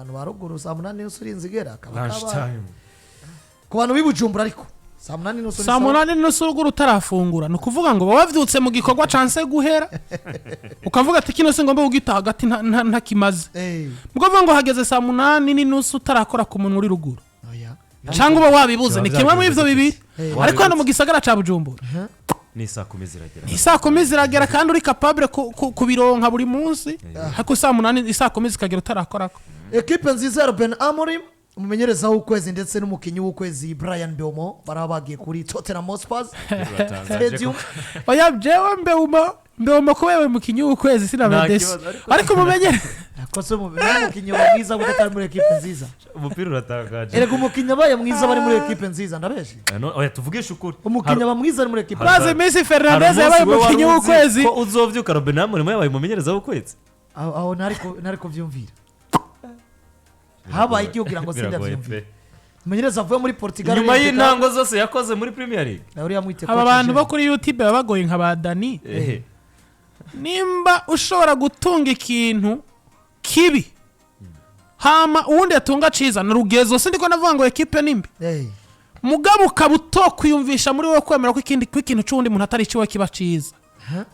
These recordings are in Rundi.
Bantu ba ruguru, 8:30 urinze igera kaba Lunch kabaye. time. Ku bantu b'i Bujumbura ariko 8:30 ni Saa sawa. 8:30 ruguru utarafungura, ni ukuvuga ngo baba bavyutse mu gikorwa canse guhera, ukavuga ati kino si ngomba kugita hagati ntakimaze. Mukavuga ngo hageze 8:30 utarakora ku muntu uri ruguru Oya. cyangwa uba wabibuze, ni Biba kimwe muri ivyo byagenze. bibiri. Ariko hano mu gisagara ca Bujumbura Ni 10:00 ziragera. Ni 10:00 ziragera kandi uri capable kubironka buri munsi, ariko 8:00, 10:00 zikagera utarakorako. Ekipe nziza ya Ruben Amorim, umumenyereza w'ukwezi ndetse n'umukinnyi w'ukwezi Bryan Mbeumo baraba bagiye kuri Tottenham Hotspur Stadium. Oya, jewe Mbeumo kuba yabaye umukinnyi w'ukwezi sinabedesi. Nta kibazo, ariko- Ariko mumenyere Kose umukinnyi wa mwiza gute atari muri ekipe nziza? Umupira uratangaje. Erega umukinnyi abaye mwiza bari muri ekipe nziza, ndabeje. No, oya, tuvugishe ukuri. Umukinnyi aba mwiza ari muri ekipe. Maze iminsi Fernandez yabaye umukinnyi w'ukwezi. Ko uzovyuka Ruben Amorim yabaye umumenyereza w'ukwezi? Aho ntari kuvyumvira, habaye iki kugira ngo Biragoye sindavyumvira pe. Umumenyereza avuye muri Portugal Nyuma uriya y'intango zose yakoze muri Premier League. Uriya mwite Aba coach bantu Jean. bo kuri YouTube baba bagoye nka ba Dani. Nimba ushobora gutunga ikintu kibi hama uwundi yatunga ciza, ni urugezo. Sindiko navuga ngo ekipe ni mbi, mugabo ukaba utokwiyumvisha muri wowe kwemera ko ikindi, ko ikintu c'uwundi muntu atari ciwe kiba ciza,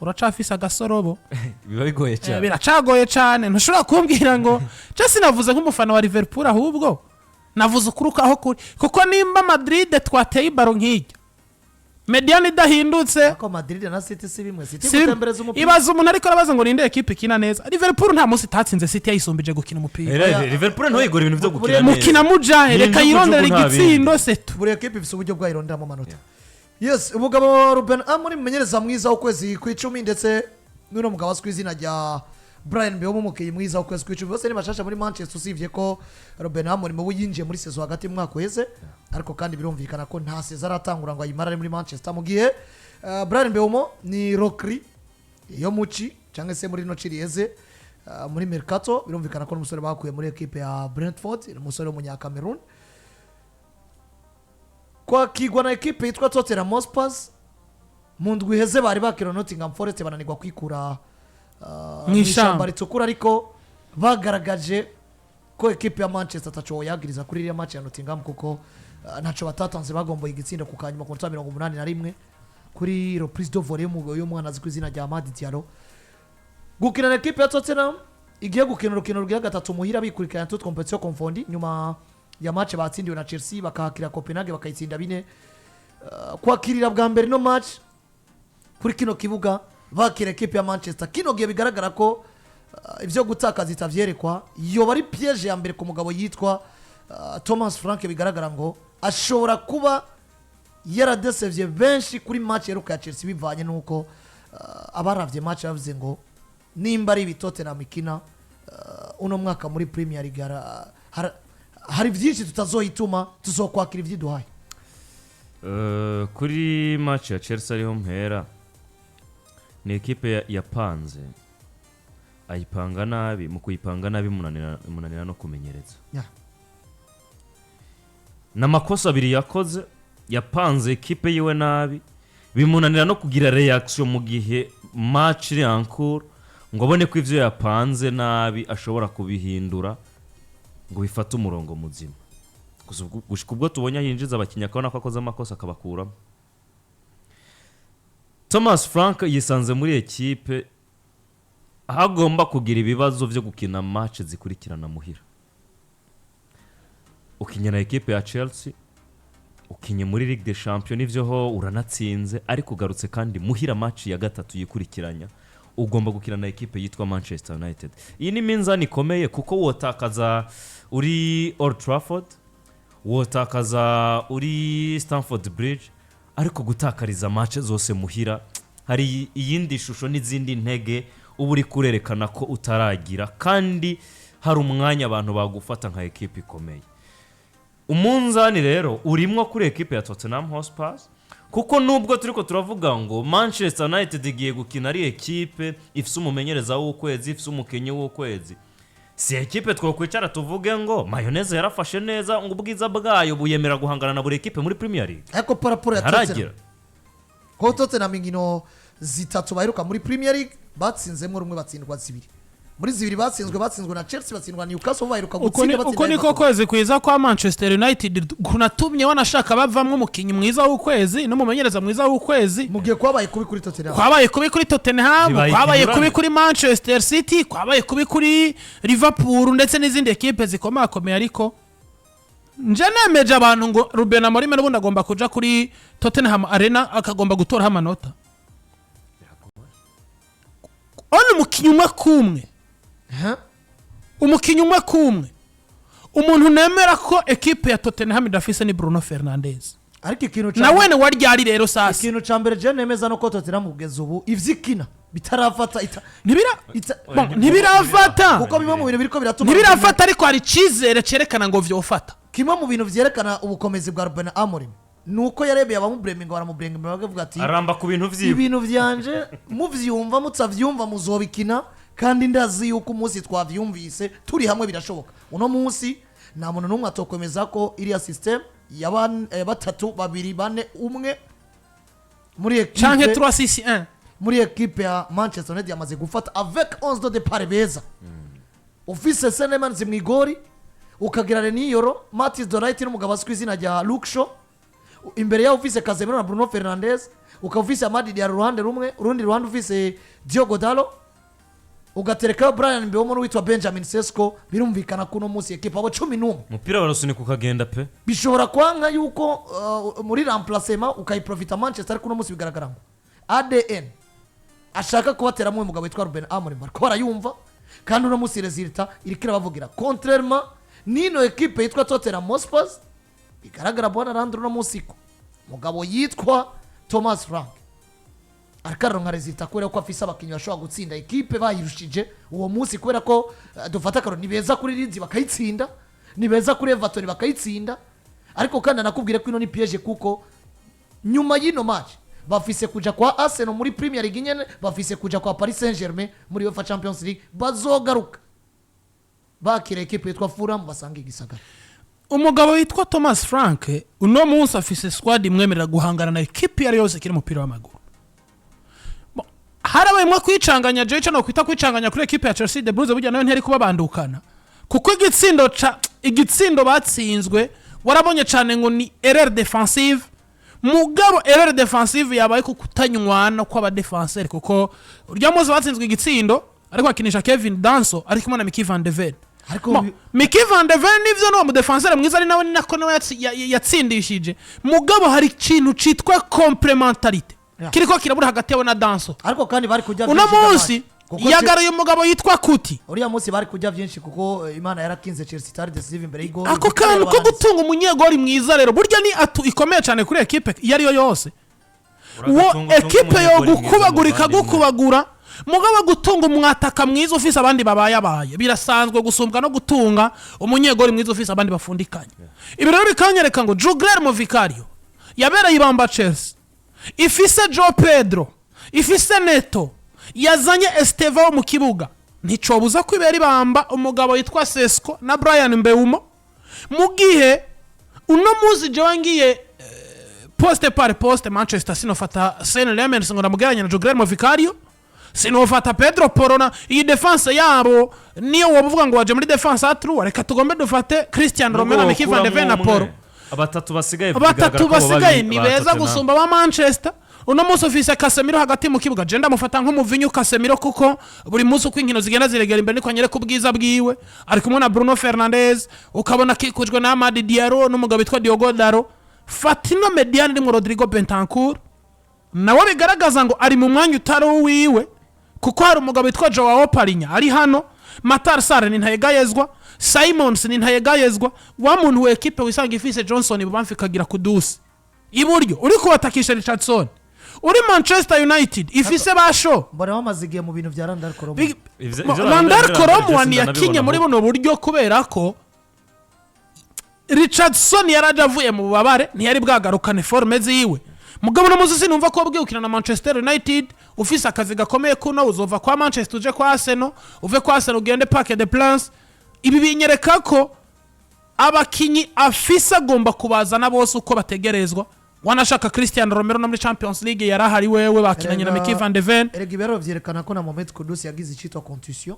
uracafise agasorobo. Biba bigoye cyane. Biracagoye cyane. Ntushobora kumbwira ngo je sinavuze nk'umufana wa Liverpool, ahubwo navuze ukuri aho kuri, kuko nimba Madrid twateye ibaro nk'iryo, médiane idahindutse. Ariko Madrid na City si bimwe. City gutembereza umupira. Ibaza umuntu ariko arabaza ngo ninde ekipe ikina neza. Liverpool nta munsi itatsinze City yayisumbije gukina umupira. Era, Liverpool ntuyigura ibintu byo gukina neza. Mukina mujahe, Ni reka injugu yironderera nta bindi. igitsindo, setu. Buri ekipe ifite uburyo bwayo ironderamo amanota. Yes, umugabo Ruben Amorim, umumenyereza mwiza w'ukwezi kw'icumi, ndetse n'uno mugabo azwi ku izina rya Bryan Mbeumo, umukinnyi mwiza w'ukwezi kw'icumi, bose ni bashasha muri Manchester, usibye ko Ruben Amorim ubu yinjiye muri saison hagati mu mwaka uheze, ariko kandi birumvikana ko nta saison aratangura ngo ayimare ari muri Manchester, mu gihe Bryan Mbeumo ni recrue yo muci cyangwa se muri rino ci riheze muri mercato. Birumvikana ko n'umusore bakuye muri ekipe ya Brentford, ni umusore w'umunyakamerun. Kwakirwa na ekipe yitwa Tottenham Hotspur, mu ndwi iheze bari bakira Nottingham Forest bananirwa kwikura Mu mu ishamba. Ishyamba ritukura, ariko bagaragaje ko ekipe ya Manchester ataco yagiriza kuri iriya match ya Nottingham, kuko ntaco batatanze. Bagomboye igitsindo ku kanyuma ku minota 81 kuri reprise de volée y'umwana azwi ku izina rya Amad Diallo. Gukina na ekipe ya Tottenham igiye gukina urukino rwa gatatu muhira bikurikirana, toutes compétitions confondues, nyuma ya match batsindiwe na Chelsea, bakahakira Copenhagen bakayitsinda 4. Kwakirira bwa mbere no match kuri kino kibuga, bakira ekipe ya Manchester kino gihe, bigaragara ko ibyo gutakaza itavyerekwa, yoba ari piège ya mbere ku mugabo yitwa Thomas Frank. Bigaragara ngo ashobora kuba yaradesevye benshi kuri match yeruka ya Chelsea, bivanye nuko abaravye match bavuze ngo nimba ari ibi Tottenham ikina uno mwaka muri Premier League, hari byinshi tutazoyituma, tuzokwakira ivyiduhaye. Kuri match ya Chelsea ariho mpera, ni ekipe yapanze, ayipanga nabi. Mu kuyipanga nabi munanira no kumenyereza. Ni amakosa abiri yakoze: yapanze ekipe yiwe nabi, bimunanira no kugira reaction mu gihe match iri en cours, ngo abone ko ivyo yapanze nabi ashobora kubihindura ngo bifate umurongo muzima. Gusa gushika ubwo tubonye yinjiza abakinnyi, akabona ko akoze amakosa akabakuramo. Thomas Frank yisanze muri ekipe aho agomba kugira ibibazo byo gukina match zikurikirana muhira. Ukinye na ekipe ya Chelsea, ukinye muri Ligue des Champions, nivyo ho uranatsinze, ariko ugarutse kandi muhira match ya gatatu yikurikiranya, ugomba gukina na ekipe yitwa Manchester United. Iyi ni minzani ikomeye, kuko wotakaza uri Old Trafford, wotakaza uri Stamford Bridge, ariko gutakariza match zose muhira hari iyindi shusho n'izindi ntege uba uri kurerekana ko utaragira, kandi hari umwanya abantu bagufata nka ekipe ikomeye. Umunzani rero urimwo kuri ekipe ya Tottenham Hotspur, kuko nubwo turiko turavuga ngo Manchester United igiye gukina ari ekipe ifise umumenyereza w'ukwezi, ifise umukinnyi w'ukwezi, si ekipe twokwicara tuvuge ngo mayoneze yarafashe neza, ngo ubwiza bwayo buyemera guhangana na buri ekipe muri Premier League. Ariko par rapport ya Ntaragira. Tottenham, ko Tottenham inkino zitatu baheruka muri Premier League batsinzemo rumwe, batsindwa zibiri. Muri zibiri batsinzwe, batsinzwe na Chelsea, batsindwa na Newcastle, baheruka Uko gutsinda uko batsinda niko Everton. kwezi kwiza kwa Manchester United kunatumye wanashaka bavamwo umukinnyi mwiza w'ukwezi n'umumenyereza mwiza w'ukwezi. Mu gihe kwabaye kubi kuri Tottenham. Kwabaye kubi kuri Tottenham, Bibaye kwabaye ikinyurane. kubi kuri Manchester City, kwabaye kubi kuri Liverpool ndetse n'izindi ekipe zikomakomeye. Ariko nje nemeje abantu ngo Ruben Amorim n'ubundi agomba kuja kuri Tottenham Arena, akagomba gutoraho amanota. Ono umukinnyi umwe kumwe, Huh? umukinnyi umwe kumwe, umuntu nemera ko ekipe ya Tottenham idafise ni Bruno Fernandes. Ariko ikintu ca Na wene waryari rero sasa? Ikintu ca mbere je nemeza nuko Tottenham kugeza ubu ivyo ikina bitarafata ita, Ntibira ita, Bon, ntibirafata. Kuko bimwe mu bintu biriko biratuma Ntibirafata, ariko hari icyizere cyerekana ngo vyofata. Kimwe mu bintu vyerekana ubukomezi bwa Ruben Amorim ni uko yarebeye abamubureminga, baramuburenga, bakavuga ati aramba ku bintu vyiwe. Ibintu vyanje muvyumva mutavyumva muzobikina, kandi ndazi yuko umunsi twavyumvise turi hamwe birashoboka. Uno munsi nta muntu n'umwe atokwemeza ko iriya system ya batatu babiri bane umwe muri Canke ekipe 361. Muri ekipe ya Manchester United yamaze gufata avec 11 de départ beza. Ufise Senne mu igori, ukagira Leny Yoro, Matthijs de Ligt n'umugabo azwi ku izina rya Luke Shaw imbere yaho, ufise Casemiro na Bruno Fernandes, ukaba ufise Amad Diallo uruhande rumwe, urundi ruhande ufise Diogo Dalot, ugaterekayo Bryan Mbeumo n'uwitwa Benjamin Sesko, birumvikana ko uno munsi ekipe abo 11 Umupira barasunika ukagenda pe. Bishobora kwanka yuko muri remplacement ukayiprofita Manchester, ariko uno munsi bigaragara ngo ADN ashaka kubateramo uyu mugabo witwa Ruben Amorim bariko barayumva, kandi uno munsi résultat iriko irabavugira, contrairement n'ino ekipe yitwa Tottenham Hotspur. Bigaragara, bwana Landry, uno munsi ko umugabo yitwa Thomas Frank ariko araronka résultat kubera ko afise abakinnyi bashobora gutsinda ekipe bayirushije uwo munsi, kubera ko dufata akaro ni beza kuri Leeds bakayitsinda, ni beza kuri Everton bakayitsinda. Ariko kandi anakubwira ko ino ni piège, kuko nyuma y'ino match bafise kuja kwa Arsenal muri Premier League nyene, bafise kuja kwa Paris Saint-Germain muri UEFA Champions League, bazogaruka bakira ekipe yitwa Fulham basanga igisagara. Umugabo witwa Thomas Frank uno munsi afise squad imwemerera guhangana na ekipi iyo ari yose ikiri umupira w'amaguru. Bon, harabayemwo kwicanganya. Jewe ico nokwita kwicanganya kuri ekipe ya Chelsea, the Blues, burya nayo ntiyari kubabandukana, kuko igitsindo batsinzwe warabonye cane ngo ni erreur défensive. Mugabo erreur défensive yabaye ku kutanywana kw'abadefenseur, kuko urya munsi batsinzwe igitsindo ariko akinisha Kevin Danso ari kumwe na Mickey van de Ven. Ariko Bon, Mickey van de Ven nivyo ni umudefenseur mwiza, ari nawe ni nako nawe yatsindishije, mugabo hari ikintu citwa complémentarité kiriko kirabura hagati yawe na Danso. Ariko kandi bari kujya Uno byinshi munsi by'amazi. Kuko yagaruye umugabo yitwa Kuti. Uriya munsi bari kujya byinshi, kuko Imana yarakinze Chelsea itari décisive imbere y'igoli. Ako kantu ko gutunga umunyegori mwiza rero burya ni atout ikomeye cyane kuri ekipe iyo ariyo yose. Uwo Uragatunga ekipe yo umunyegoli mwiza gukubagura muvandimwe. Ikagukubagura, mugabo gutunga umwataka mwiza ufise abandi babayabaye birasanzwe gusumbwa no gutunga umunyegori mwiza ufise abandi bafundikanye. Ibi rero bikanyereka ngo Guglielmo Vicario yabereye ibamba Chelsea ifise João Pedro, ifise Neto, yazanye Estevao mu kibuga, nticobuza kwibera ibamba umugabo yitwa Sesko na Bryan Mbeumo. Mu gihe uno munsi jewe ngiye poste par poste, Manchester sinofata Senne Lammens ngo ndamugereranye na Guglielmo Vicario, sinofata Pedro Porro na iyi défense yabo. Niyo woba uvuga ngo waje muri défense à trois, reka tugombe dufate Cristian Romero na Mickey van de Ven na Porro. Abatatu basigaye bigaragara Batatu ko abo basigaye babiri ni ba beza Tottenham. gusumba ba Manchester. Uno munsi ufise Casemiro hagati mu kibuga, je ndamufata nk'umuvinyu Casemiro, kuko buri munsi uko inkino zigenda ziregera imbere niko anyereka ubwiza bwiwe. Ari kumwe na Bruno Fernandes, ukabona akikujwe na Amad Diallo n'umugabo witwa Diogo Dalot. Fata ino médiane irimo Rodrigo Bentancur, nawe bigaragaza ngo ari mu mwanya utari uwiwe, kuko hari umugabo witwa Joao Parinya ari hano. Matar Sarr ni ntayegayezwa, Simons ni ntayegayezwa. Wa muntu wa ekipe wisanga ifise Johnson ibubamfu ikagira Kudusi iburyo, uri kubatakisha Richardson, uri Manchester United ifise basho. Mbona bamaze igihe mu bintu bya Randal Kolo Muani. Ivyo Randal Randal Kolo Muani Randal yakinye muri buno buryo kubera ko Richardson yaraje avuye mu bubabare, ntiyari bwagarukane forme ziwe. Mugabo uno munsi sinumva ko wabwiye na Manchester United ufise akazi gakomeye kuno uzova kwa Manchester uje kwa Arsenal, uve kwa Arsenal ugende Parc des Princes. Ibi binyereka ko abakinyi afise agomba kubazana bose uko bategerezwa. Wanashaka Cristian Romero no muri Champions League yarahari, wewe bakinanye na Mickey van de Ven. Erega ibiro vyerekana ko na Mohamed Kudus yagize icitwa contusion.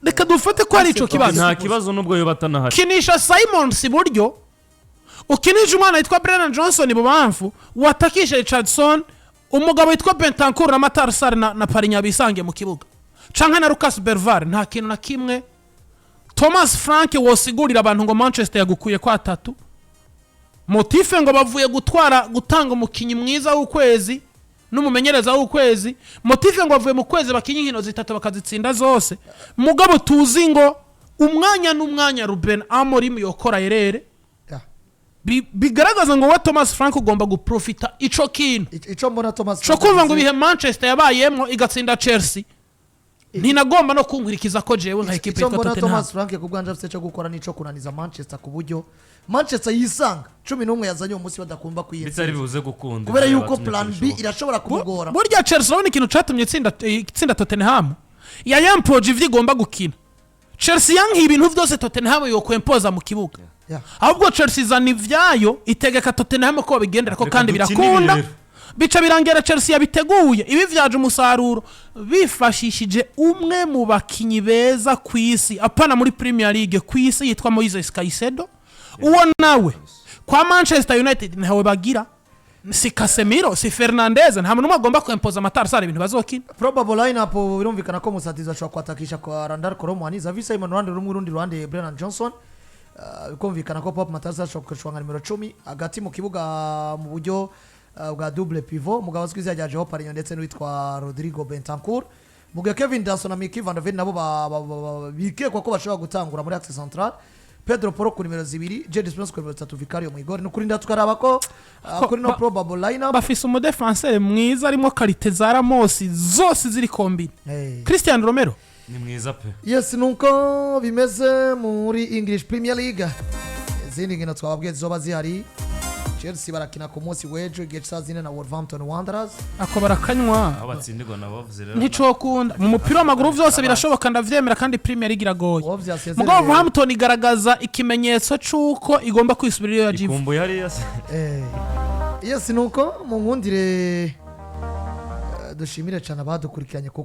Reka dufate ko ari ico kibazo. Nta kibazo nubwo yoba atanahari. Kinisha Simons iburyo, ukinisha umwana witwa Brennan Johnson ibubamfu, watakisha Richardson, umugabo witwa Bentancur na Matar Sarr na Parinya bisange mu kibuga, canke na Lucas Berval. Nta kintu na kimwe Thomas Frank wosigurira abantu ngo Manchester yagukuye kwa atatu motif ngo bavuye gutwara, gutanga umukinnyi mwiza w'ukwezi n'umumenyereza w'ukwezi, motif ngo bavuye mu kwezi bakinye inkino zitatu bakazitsinda zose. Mugabo tuzi ngo umwanya n'umwanya Ruben Amorim yokora erere. Bigaragaza ngo we Thomas Frank ugomba guprofita ico kintu. Ico mbona Thomas co kumva ngo ibihe Manchester yabayemwo igatsinda Chelsea ntinagomba no kunkurikiza ko jewe nka ekipe Icyo yitwa mbona Tottenham. Thomas Frank ku bwanje afite cyo gukora nico kunaniza Manchester, ku buryo Manchester yisanga 11 yazanye uwo munsi badakumva Bitari kuyitsinda, buze gukunda. kubera Ibyo yuko yabatumye plan B kubishoboka. irashobora kumugora. Burya Chelsea, urabona ikintu catumye itsinda Tottenham, yayempoje ivyo igomba gukina. Chelsea yankiye ibintu vyose Tottenham yokwempoza mu kibuga. Ahubwo Chelsea izana ivyayo, itegeka Tottenham ko babigendera ko Reka kandi dukine ibi birakunda. rero. Bica birangira Chelsea yabiteguye ibivyaje umusaruro, bifashishije umwe mu bakinyi beza ku isi, apana muri Premier League, ku isi, yitwa Moises Caicedo. Uwo nawe kwa Manchester United ntawe bagira, si Casemiro, si Fernandez, nta muntu n'umwe agomba kwempoza Matar ibintu bazokina. Probable lineup, birumvikana ko Musatizi ashobora kwatakisha kwa Randal Kolo Muani, Xavi Simon uruhande rumwe, urundi ruhande Brennan Johnson. Bikumvikana ko Pop Matar ashobora gukoreshwa nka nimero 10 hagati mu kibuga mu buryo bwa double pivot, umugabo azwi izina rya Joao Palhinha ndetse n'uwitwa Rodrigo Bentancur, mu gihe Kevin Danso na Micky van de Ven nabo bikekwa ko bashobora gutangura muri axe central, Pedro Porro ku nimero 2, Jed Spence ku nimero 3, Vicario mu igori. Ni ukurinda tukaraba ko kuri no probable lineup. Bafise umudefenseur mwiza arimo qualité za Ramos zose ziri combinées. Hey. Christian Romero. Ni mwiza pe. Yes, nuko bimeze muri English Premier League. Izindi nkino twababwiye zizoba zihari: Chelsea barakina ku munsi w'ejo igihe cy'isaha 4 na Wolverhampton Wanderers. Ako barakanywa. Aho batsindirwa nabo bavuze rero. Nticokunda mu mupira w'amaguru, byose birashoboka, ndavyemera, kandi Premier League iragoye. Wolves yasezereye. Mugabo Wolverhampton igaragaza ikimenyetso c'uko igomba kwisubira iyo yajiva. Ikumbuye hariya se. Yes, nuko mu nkundire dushimire cyane abadukurikiranye kuko